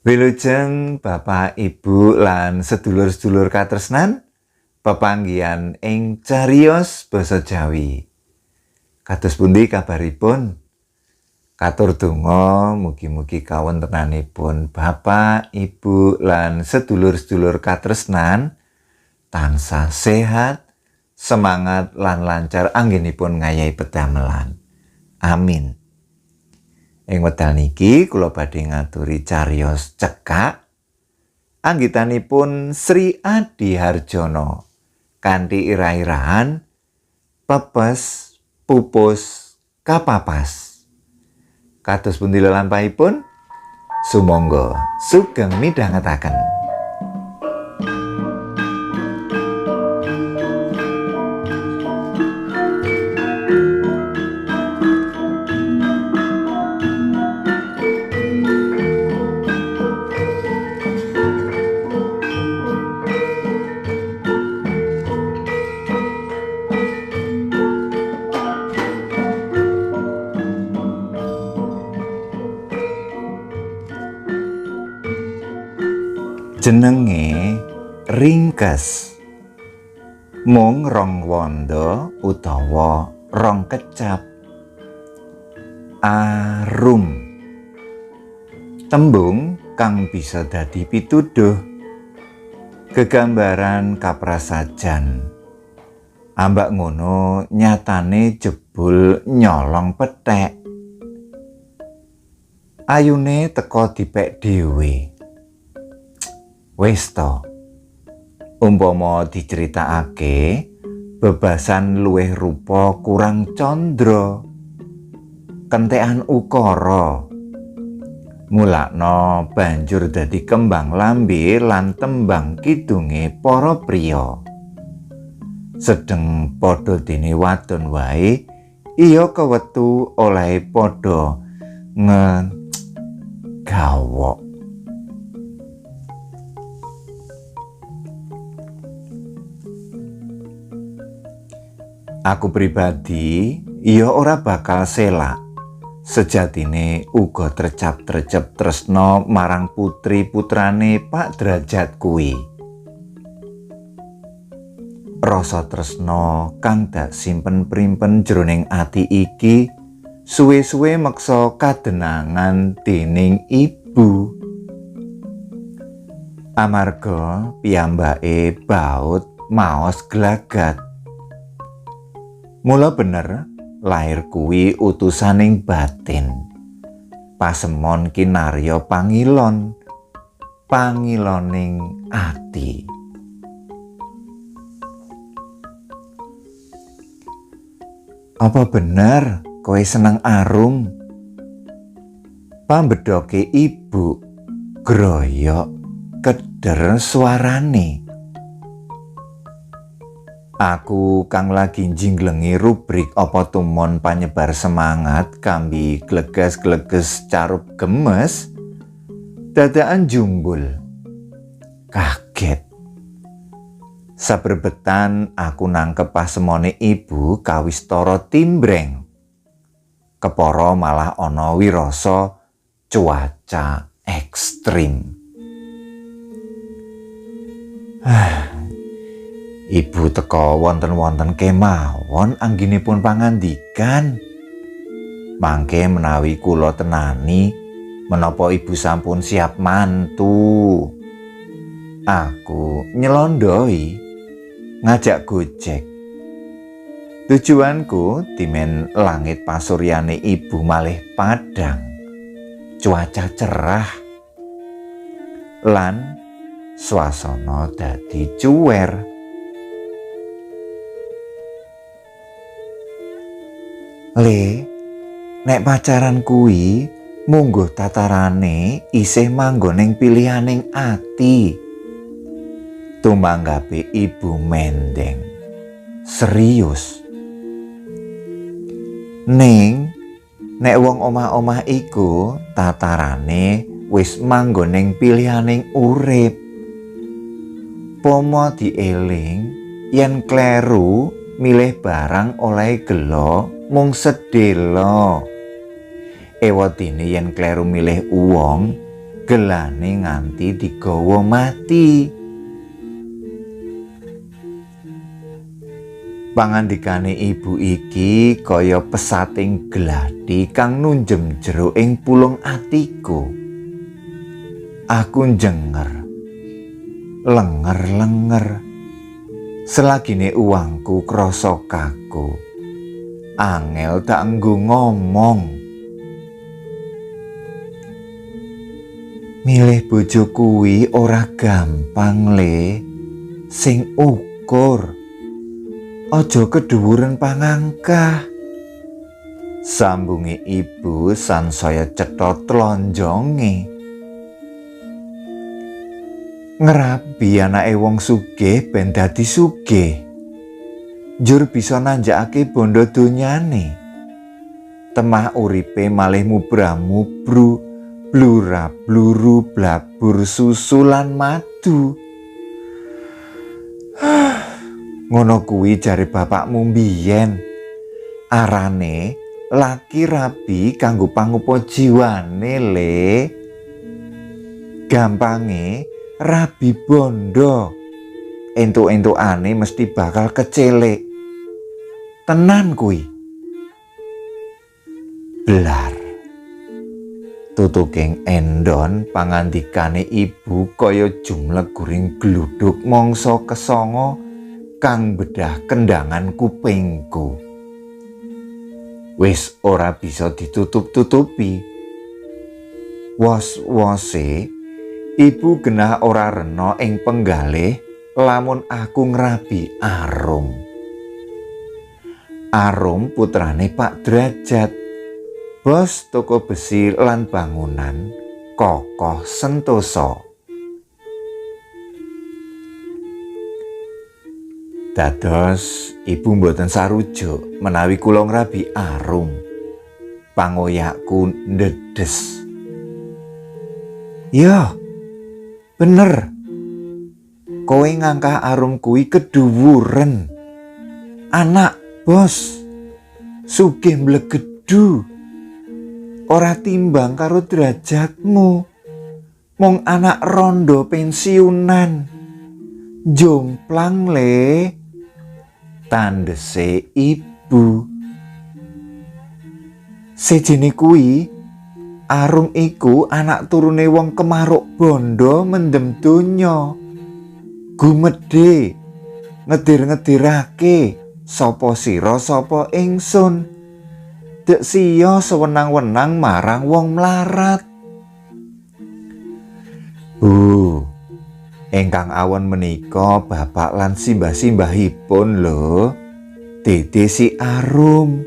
Wilujeng Bapak, Ibu lan sedulur-sedulur katresnan, pepanggihan ing cariyos basa Jawi. Kados pundi kabaripun? Katur donga mugi-mugi kawontenanipun Bapak, Ibu lan sedulur-sedulur katresnan tansah sehat, semangat lan lancar anggenipun ngayahi pedamelan. Amin. Ing wekdal niki kula badhe ngaturi cariyos cekak anggitanipun Sri Adi Harjono kanthi ira-irahan pepes pupus kapapas. Kados pundi lelampahipun? Sumangga sugeng midhangetaken. Jenenge ringkes, mung rong wanda utawa rong kecap. Arum, tembung kang bisa dadi pituduh, gegambaran kaprasajan. Ambak ngono nyatane jebul nyolong pethek. Ayune teka dipek dhewe. Wis to, umpama diceritakake bebasan luwih rupa kurang candra, kentekan ukara. Mulakna banjur dadi kembang lambe lan tembang kidunge para priya. Sedeng padha dene wadon wae iya kewetu olehe padha ngegawok. Aku pribadi ya ora bakal selak. Sejatine uga trecap-trecep tresna marang putri-putrane Pak Drajat kuwi. Rasa tresna kang dak simpen primpen jroning ati iki suwe-suwe meksa kadenangan dening ibu. Amarga piyambake baut maos glagat. Mula bener, lair kuwi utusaning batin. Pasemon kinarya pangilon, pangiloning ati. Apa bener kowe seneng arum? Pambedhoke ibu groyok keder suarane. Aku kang lagi njinglengi rubrik apa tumon panyebar semangat kambi gleges-gleges carup gemes, dadakan jumbul. Kaget. Saberbetan aku nangkep pasemone ibu kawistara timbreng. Kepara malah ana wirasa cuaca ekstrim. Ibu teka wonten-wonten kemawon angginipun pangandikan. Mangke menawi kula tenani, menapa ibu sampun siap mantu. Aku nyelondoi ngajak gojek. Tujuanku dimen langit pasuryane ibu malih padang, cuaca cerah, lan swasana dadi cuwer. Le, nek pacaran kuwi mungguh tatarane isih manggon ning pilihaning ati. Tumanggape ibu mendeng. Serius. Ning, nek wong omah-omah iku tatarane wis manggon ning pilihaning urip. Pomo dieling yen kleru milih barang oleh gelo mung sedelo. Ewadene yen kleru milih wong Gelane nganti digawa mati. Pangandikane ibu iki kaya pesating gladi kang nunjem jero ing pulung atiku. Aku njenger, lenger-lenger. Selagine uangku krasa kaku. Angel tak nggo ngomong. Milih bojo kuwi ora gampang le, sing ukur. Aja kedhuwuren pangangkah. Sambunge ibu sansaya cetha tlonjonge. Ngrabi anake wong sugih ben dadi sugih. Njur bisa nanjakake bondo donyane. Temah uripe malih mubra-mubru, blura-bluru, blabur susu lan madu. Ngono kuwi jare bapakmu mbiyen. Arane laki rabi kanggo pangupa jiwane le. Gampange rabi bondo. Entuk-entukane mesti bakal kecelik. Tenan kuwi. Blar. Tutuking endon pangandikane ibu kaya jumleguring gluduk mangsa kesanga kang bedah kendangan kupingku. Wis ora bisa ditutup-tutupi. Was-wase ibu genah ora rena ing penggalih lamun aku ngrabi Arum. Arum putrane Pak Derajat, bos toko besi lan bangunan, kokoh sentosa. Dados ibu mboten sarujuk menawi kula ngrabi Arum. Pangoyakku ndedes. Ya, bener. Kowe ngangkah Arum kuwi kedhuwuren. Anak bos, sugih mblegedu. Ora timbang karo derajatmu. Mung anak rondo pensiunan. Jomplang le. Tandese ibu. Sejene kuwi Arum iku anak turune wong kemaruk bondo mendem donya. Gumedhe ngedir-ngedirake sapa sira sapa ingsun. Dek siya sewenang-wenang marang wong mlarat. Bu, ingkang awon menika bapak lan simbah-simbahipun lho. Dede si Arum.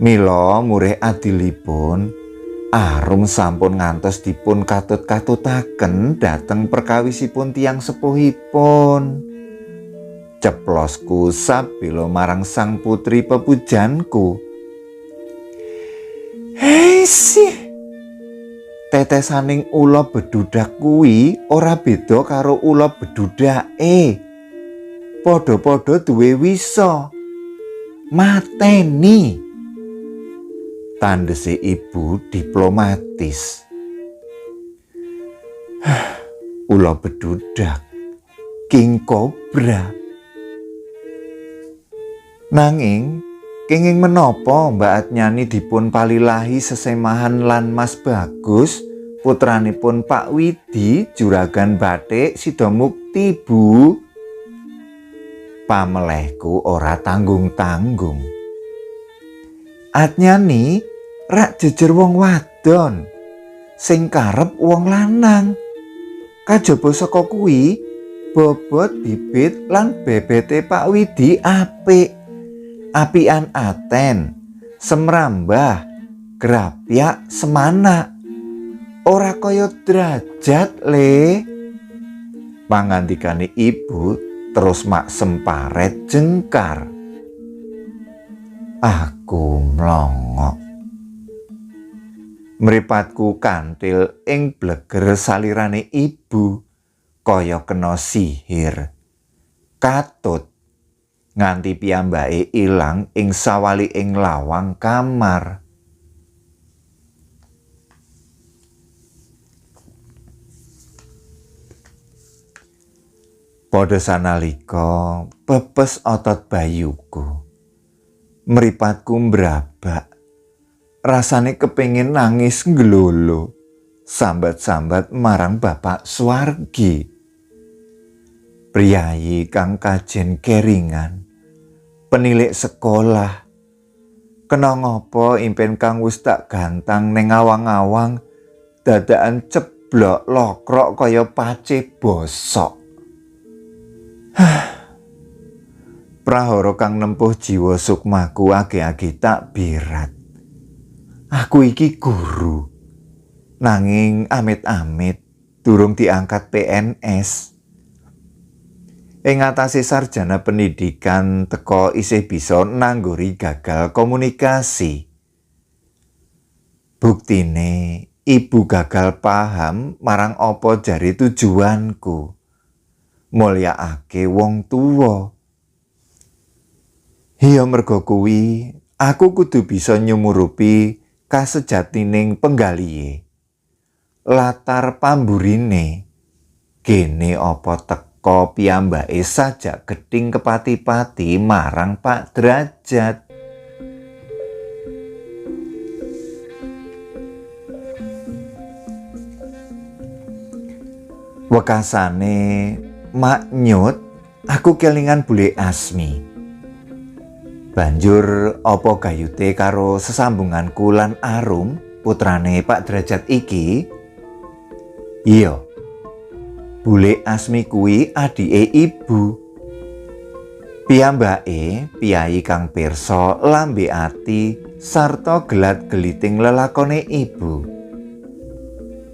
Mila murih adilipun Arum sampun ngantos dipun katut-katutaken dhateng perkawisipun tiyang sepuhipun. Ceplosku sabila marang sang putri pepujanku. Hei sih, tetesaning ula bedudak kuwi ora beda karo ula bedudake. Padha-padha duwe wisa. Mateni. Tandese ibu diplomatis. Ula bedudak, king kobra. Nanging kenging menapa Mbak Adnyani dipun palilahi sesemahan lan Mas Bagus putranipun Pak Widi juragan batik Sidomukti, Bu? Pamelehku ora tanggung-tanggung. Adnyani rak jejer wong wadon sing karep wong lanang. Kajaba saka kuwi bobot bibit lan bebete Pak Widi apik. Apian aten, semrambah, grapyak semanak. Ora kaya derajat le. Pangandikane ibu terus mak semparet jengkar. Aku mlongok. Mripatku kantil ing bleger salirane ibu kaya kena sihir. Katut nganti piyambake ilang ing sawali ing lawang kamar. Padha sanalika pepes otot bayuku. Mripatku mbrabak. Rasane kepengin nangis nglolo. Sambat-sambat marang Bapak Suwargi. Priyayi kang kajen keringan, penilik sekolah. Kena ngopo impen kang wis tak gantang ning awang-awang dadakan ceblok lokrok kaya pace bosok. Prahara kang nempuh jiwa sukmaku age-age tak birat. Aku iki guru, nanging amit-amit durung diangkat PNS. Ing atase sarjana pendidikan teko isih bisa nangguri gagal komunikasi. Buktine ibu gagal paham marang apa jare tujuanku. Mulyakake wong tuwa. Iya mergo kuwi aku kudu bisa nyumurupi kasejatining penggalihe. Latar pamburine gene apa teko piyambake sajak gething kepati-pati marang Pak Drajat. Wekasane maknyut aku kelingan Bule Asmi. Banjur apa gayute karo sesambunganku lan Arum putrane Pak Drajat iki? Iya. Bule Asmi kuwi adike ibu. Piyambake piyayi kang pirsa lambe ati sarta gelat geliting lelakone ibu.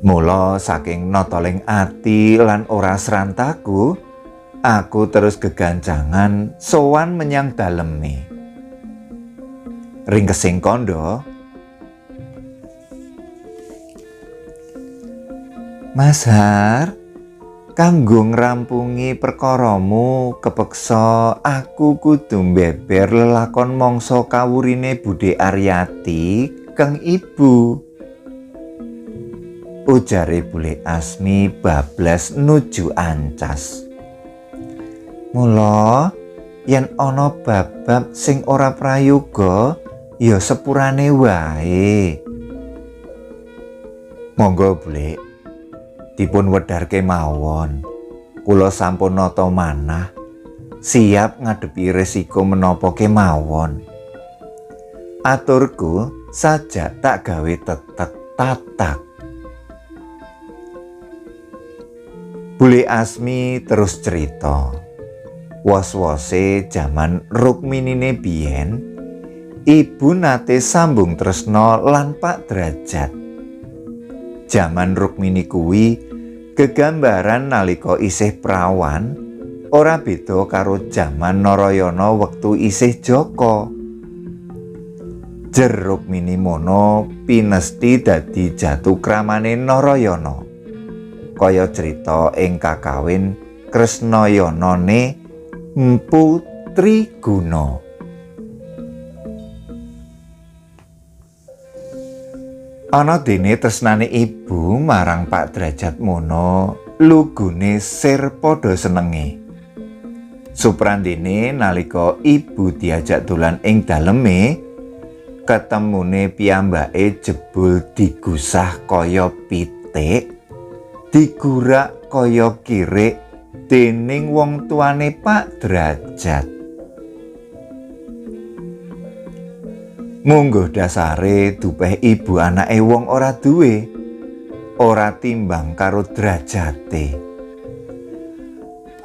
Mula saking notoling ati lan ora srantaku, aku terus gegancangan sowan menyang daleme. Ringkesing kandha, Mas Har, kanggo ngrampungi perkaramu kepeksa aku kudu mbeber lelakon mangsa kawurine Budhe Aryati keng ibu. Ujare Bule Asmi bablas nuju ancas. Mula yen ana bab-bab sing ora prayoga ya sepurane wae. Monggo Bule, dipun wedharke mawon. Kula sampun nata manah, siap ngadepi resiko menapa kemawon. Aturku sajak tak gawe tetek tatak. Bule Asmi terus cerita. Was-wase jaman Rukminine biyen, ibu nate sambung tresna lan Pak Drajat. Jaman Rukmini kuwi gegambaran nalika isih prawan, ora beda karo jaman Narayana wektu isih jaka. Jer Rukmini mono pinesti dadi jatu kramane Narayana. Kaya crita ing kakawin Kresnayanane Mpu Triguna. Ana dene tresnane ibu marang Pak Drajat mono lugune sir padha senenge. Suprandene nalika ibu diajak dolan ing daleme, ketemune piyambake jebul digusah kaya pitik, digurak kaya kirik dening wong tuane Pak Drajat. Mungguh dasare dupeh ibu anake wong ora duwe, ora timbang karo drajate.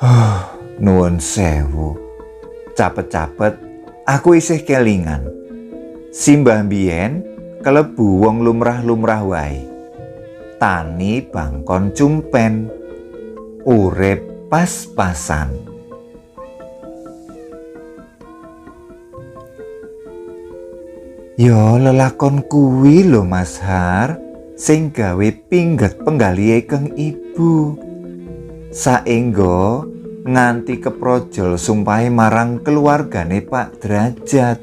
Oh, nuwun sewu. Capet-capet aku isih kelingan. Simbah biyen kelebu wong lumrah-lumrah wae. Tani bangkon cumpen, urip pas-pasan. Yo lelakon kuwi lho Mas Har, sing gawe pingget penggalihe keng ibu. Saengga nganti keprojol sumpahe marang keluargane Pak Drajat.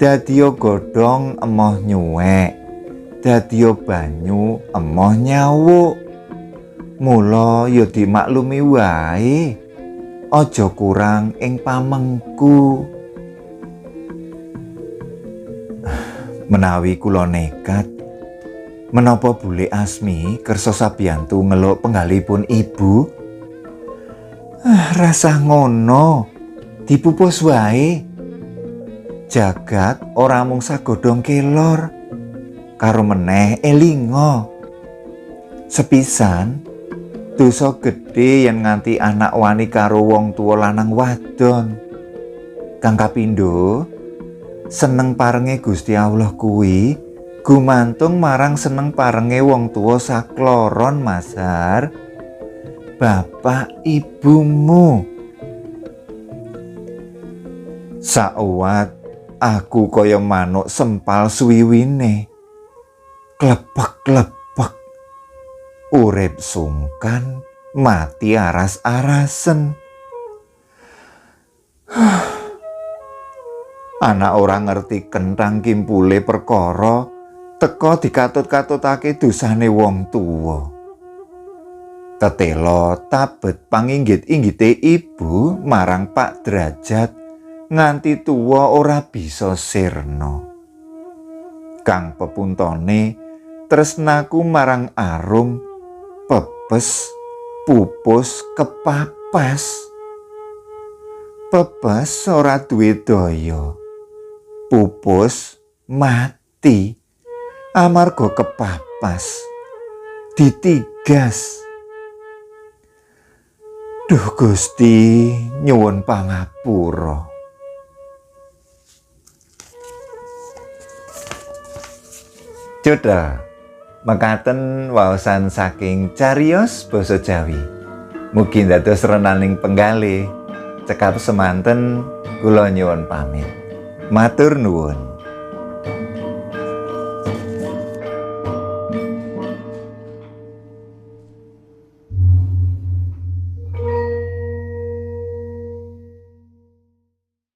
Dadiya godhong emoh nyuwek, dadiya banyu emoh nyawuk. Mula ya dimaklumi wae. Aja kurang ing pamengku. Menawi kula nekat, menapa Bulik Asmi kersa sabiyantu ngeluk penggalipun ibu? Rasah ngono, dipupus wae. Jagat ora mung sagodhong kelor, karo meneh elinga. Sepisan, dosa gedhe yen nganti anak wani karo wong tuwa lanang wadon. Kang kapindho, seneng parenge Gusti Allah kuwi gumantung marang seneng parenge wong tuwa sakloron, Mazhar. Bapak ibumu. Sauwat aku kaya manuk sempal suwiwine. Klepek-klepek. Urip sungkan, mati aras-arasen. Anak ora ngerti kenthang kimpule perkara, teka dikatut-katutake dosane wong tuwa. Tetela tabet panginggit-inggite ibu marang Pak Drajat nganti tuwa ora bisa sirna. Kang pepuntone tresnaku marang Arum pepes pupus kepapas. Pepes ora duwe daya, pupus mati amarga kepapas, ditigas. Duh Gusti, nyuwun pangapura. Cudha, mekaten waosan saking cariyos basa Jawi. Mugi dados renaning penggalih. Cekap semanten, kula nyuwun pamit. Matur nuwun.